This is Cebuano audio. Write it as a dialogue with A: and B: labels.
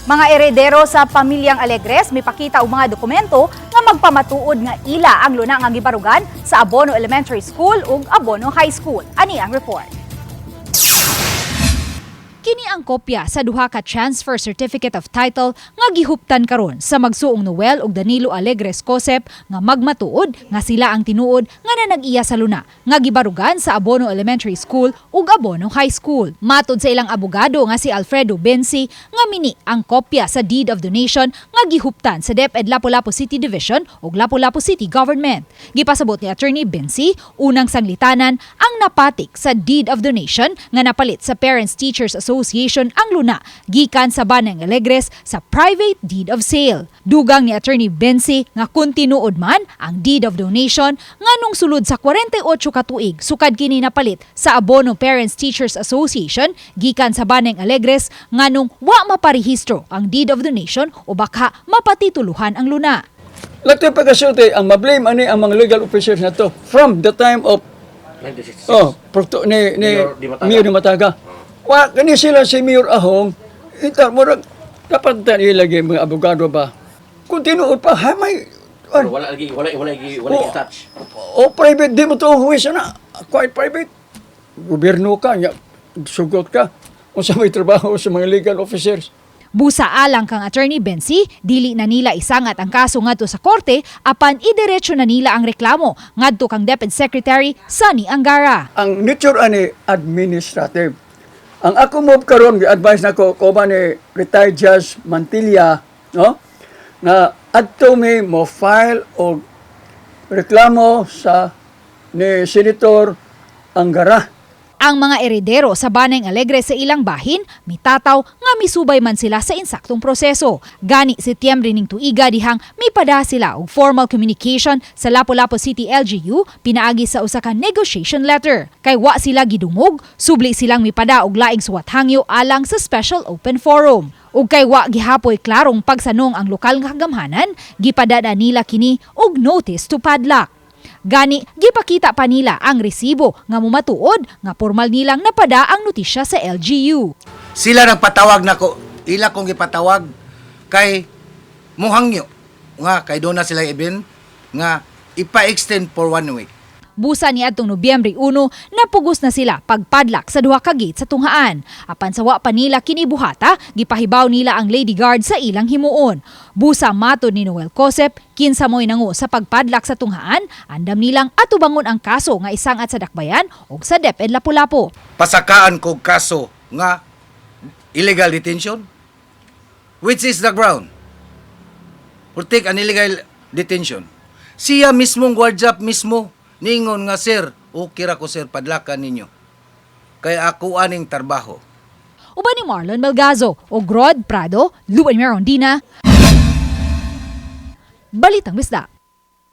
A: Mga eredero sa pamilyang Alegres mipakita og mga dokumento nga magpamatuod nga ila ang luna nga gibarugan sa Abono Elementary School ug Abono High School. Ani ang report. Kini ang kopya sa duha ka transfer certificate of title nga gihuptan karon sa magsuong Noel ug Danilo Alegres Cosep nga magmatuod nga sila ang tinuod nga nanag-iya sa luna nga gibarugan sa Abono Elementary School ug Abono High School. Matod sa ilang abogado nga si Alfredo Bensi, nga mini ang kopya sa deed of donation nga gihuptan sa DepEd Lapu-Lapu City Division ug Lapu-Lapu City Government. Gipasabot ni Attorney Bensi, unang sanglitanan ang napatik sa deed of donation nga napalit sa Parents Teachers Association ang luna gikan sa Banang Alegres sa private deed of sale. Dugang ni Attorney Bensi nga kung tinuod man ang deed of donation, nganong sulod sa 48 ka tuig sukad kini napalit sa Abono Parents Teachers Association gikan sa Banang Alegres, nganong wa maparehistro ang deed of donation o baka mapatituluhan ang luna?
B: Lagtoy pagkasulti, ang mablame ani ang mga legal officers na to from the time of
C: 1966.
B: Oh, Procto, ni
C: Mayor Di Mataga.
B: Mayor Di Mataga. Wa kani sila si Mayor Ahong, ita murag dapat ta ilagay mga abogado ba? Kung tinuod pa, ha, may
C: Pero wala lagi, wala wala lagi, wala lagi touch.
B: O private di mo to huwis na. Quite private. Gobyerno ka, nya, sugot ka. Unsa may trabaho sa mga legal officers?
A: Busa alang kang Attorney Bensi, dili na nila isangat ang kaso ngadto sa korte apan idiretso na nila ang reklamo ngadto kang DepEd Secretary Sonny Angara.
B: Ang nature ani administrative. Ang ako mo karon gi-advise nako ko ni retired Judge Mantilla, no? Na adto mi mo file og reklamo sa ni Senator Angara.
A: Ang mga eredero sa Baneng Alegre sa ilang bahin, mitataw nga misubay man sila sa insaktong proseso. Gani Setyembre ning tuiga dihang mipada sila og formal communication sa Lapu-Lapu City LGU pinaagi sa usa ka negotiation letter. Kay wa sila gidungog, subli silang mipada og laing suwat hangyo alang sa special open forum. Ug kay wa gihapoy klarong pagsanong ang lokal nga kagamhanan, gipada na nila kini og notice to padlock. Gani, gipakita pa nila ang resibo nga mumatuod nga formal nilang napada ang notisya sa LGU.
D: Sila nagpatawag nako, ila kong gipatawag kay muhangyo nga kay doon na sila ibin nga ipa-extend for one week.
A: Busa ni adtong Nobyembre 1, napugos na sila pagpadlak sa duha ka gate sa tunghaan. Apan sa wa pa nila kinibuhata, gipahibaw nila ang lady guard sa ilang himuon. Busa matod ni Noel Cosep, kinsa mo'y nangu sa pagpadlak sa tunghaan, andam nilang atubangon ang kaso nga isangat sa Dakbayan ug sa DepEd Lapu-Lapu.
D: Pasakaan ko kaso nga illegal detention, which is the ground for take an illegal detention. Siya mismong guardia mismo ningon nga, "Sir, okay ra ko, sir, padlakan ninyo. Kay ako aning trabaho."
A: Uban ni Marlon Melgazo o Rod Prado, Luan Merondina. Balitang Bisdak.